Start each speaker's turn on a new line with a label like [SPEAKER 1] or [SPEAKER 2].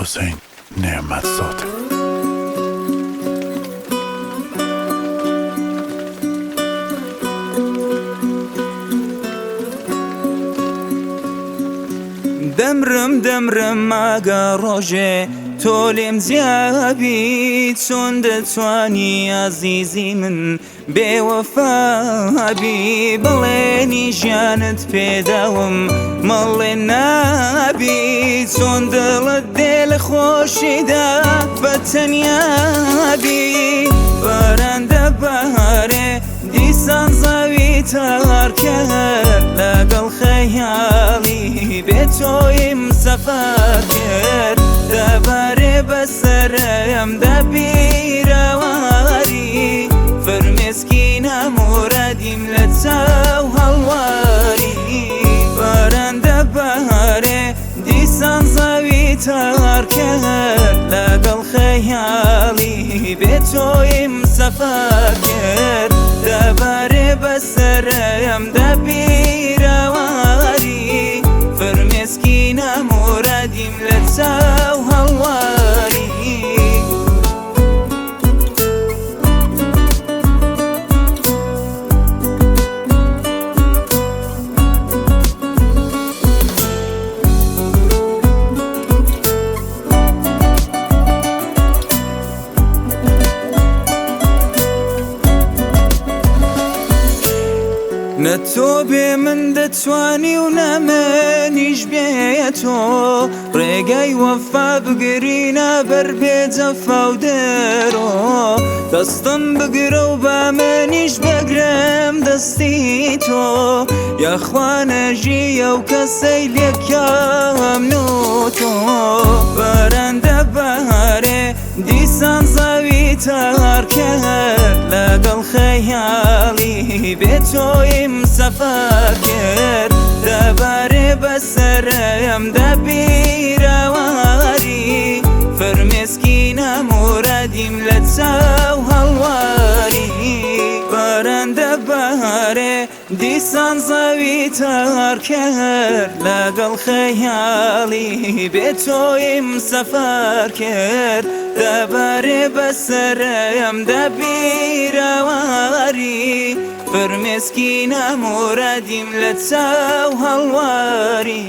[SPEAKER 1] حسین نعمتزاده.
[SPEAKER 2] دەمرم دەمرم ئاگا ڕۆژێ تۆ لێم جیابی، چۆن دەتوانی ئازیزی من بێوەفابی؟ بەڵێنی ژیانت پێداوم مەڵێ نابی، چۆن دڵت دێ لە خۆشیدا بە تەنیابی؟ باران دەبارێ دیسان زەوی تار کرد، لەگەڵ خەیاڵی بێ تۆیم سەفەر کرد. دەبارێ بەسەرم دەبیرەواری، فرمێسکی نامورادیم لە چاو هەڵواری. باران دەبارێ دیسان زەوی تار کرد، لەگەڵ خەیاڵی بێ تۆیم سەفەر کرد. دەبارێ بەسەرم دەبیرەواری، فرمێسکی نامورادیم لە چاو هەڵواری. نە تۆ بێ من دەتوانی و نە منیش بێ تۆ، ڕێگای وەفا بگرینە بەر بێ جەفا و دەرۆ. دەستم بگرە و بە منیش بگرم دەستی تۆ، یاخوا نەژیە و کەسەی لێکیام و تۆ. باران دەبارێ دیسان زەوی تار کرد، لەگەڵ خەیاڵی بێ تۆیم سەفەر کرد. دەبارێ بەسەرم دەبیرەواری، فرمێسکی نامورادیم لە چاو هەڵواری. باران دەبارێ دیسان زەوی تار کرد، لەگەڵ خەیاڵی بێ تۆیم سەفەر کرد. دەبارێ بەسەرم دەبیرەواری، فرمێسکی نامورادیم لە چاو هەڵواری.